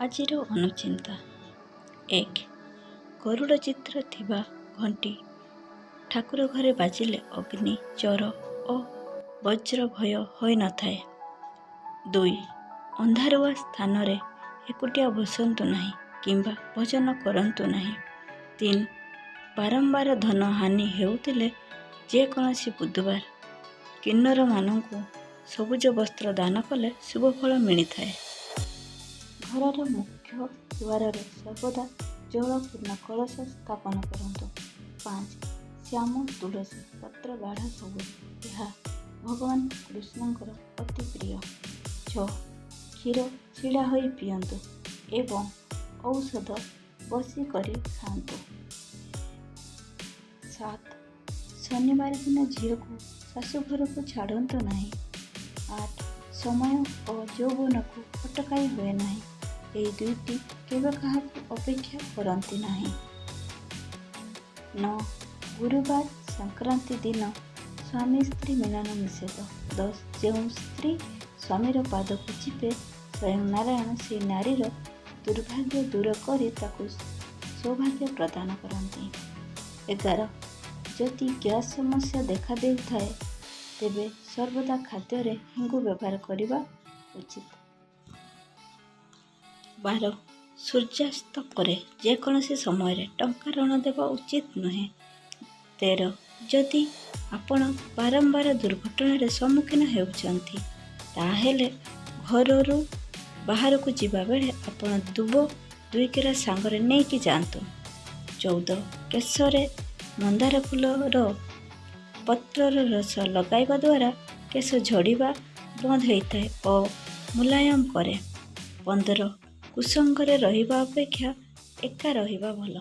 ଆଜିର ଅନୁଚିନ୍ତା। 1. ଗରୁଡ଼ ଚିତ୍ର ଥିବା ଘଣ୍ଟି ଠାକୁର ଘରେ ବାଜିଲେ ଅଗ୍ନି, ଚୋର ଓ ବଜ୍ର ଭୟ ହୋଇନଥାଏ। 2. ଅନ୍ଧାରୁଆ ସ୍ଥାନରେ ଏକୁଟିଆ ବସନ୍ତୁ ନାହିଁ କିମ୍ବା ଭୋଜନ କରନ୍ତୁ ନାହିଁ। 3. ବାରମ୍ବାର ଧନ ହାନି ହେଉଥିଲେ ଯେକୌଣସି ବୁଧବାର କିନ୍ନରମାନଙ୍କୁ ସବୁଜ ବସ୍ତ୍ର ଦାନ କଲେ ଶୁଭଫଳ ମିଳିଥାଏ। ଘରର ମୁଖ୍ୟ ଦ୍ୱାରରେ ସର୍ବଦା ଜଳପୂର୍ଣ୍ଣ କଳସ ସ୍ଥାପନ କରନ୍ତୁ। 5. ଶ୍ୟାମ ତୁଳସୀ ପତ୍ର ଗାଢ଼ ସବୁଜ, ଏହା ଭଗବାନ କୃଷ୍ଣଙ୍କର ଅତି ପ୍ରିୟ। 6. କ୍ଷୀର ଛିଡ଼ା ହୋଇ ପିଅନ୍ତୁ ଏବଂ ଔଷଧ ବସିକରି ଖାଆନ୍ତୁ। 7. ଶନିବାର ଦିନ ଝିଅକୁ ଶାଶୁଘରକୁ ଛାଡ଼ନ୍ତୁ ନାହିଁ। 8. ସମୟ ଓ ଯୌବନକୁ ଅଟକାଇ ହୁଏ ନାହିଁ। ଏହି ଦୁଇଟି କେବେ କାହାକୁ ଅପେକ୍ଷା କରନ୍ତି ନାହିଁ। 9. ଗୁରୁବାର, ସଂକ୍ରାନ୍ତି ଦିନ ସ୍ୱାମୀ ସ୍ତ୍ରୀ ମିଳନ ନିଷେଧ। 10. ଯେଉଁ ସ୍ତ୍ରୀ ସ୍ୱାମୀର ପାଦକୁ ଚିପେ, ସ୍ୱୟଂ ନାରାୟଣ ସେହି ନାରୀର ଦୁର୍ଭାଗ୍ୟ ଦୂର କରି ତାକୁ ସୌଭାଗ୍ୟ ପ୍ରଦାନ କରନ୍ତି। 11. ଯଦି ଗ୍ୟାସ୍ ସମସ୍ୟା ଦେଖା ଦେଉଥାଏ, ତେବେ ସର୍ବଦା ଖାଦ୍ୟରେ ହେଙ୍ଗୁ ବ୍ୟବହାର କରିବା ଉଚିତ। 12. ସୂର୍ଯ୍ୟାସ୍ତ ପରେ ଯେକୌଣସି ସମୟରେ ଟଙ୍କା ଋଣ ଦେବା ଉଚିତ ନୁହେଁ। 13. ଯଦି ଆପଣ ବାରମ୍ବାର ଦୁର୍ଘଟଣାରେ ସମ୍ମୁଖୀନ ହେଉଛନ୍ତି, ତାହେଲେ ଘରରୁ ବାହାରକୁ ଯିବାବେଳେ ଆପଣ ଦୁବ 2 କେରା ସାଙ୍ଗରେ ନେଇକି ଯାଆନ୍ତୁ। 14. କେଶରେ ମନ୍ଦାର ଫୁଲର ପତ୍ରର ରସ ଲଗାଇବା ଦ୍ୱାରା କେଶ ଝଡ଼ିବା ବନ୍ଦ ହୋଇଥାଏ ଓ ମୁଲାୟମ କରେ। 15. କୁସଙ୍ଗରେ ରହିବା ଅପେକ୍ଷା ଏକା ରହିବା ଭଲ।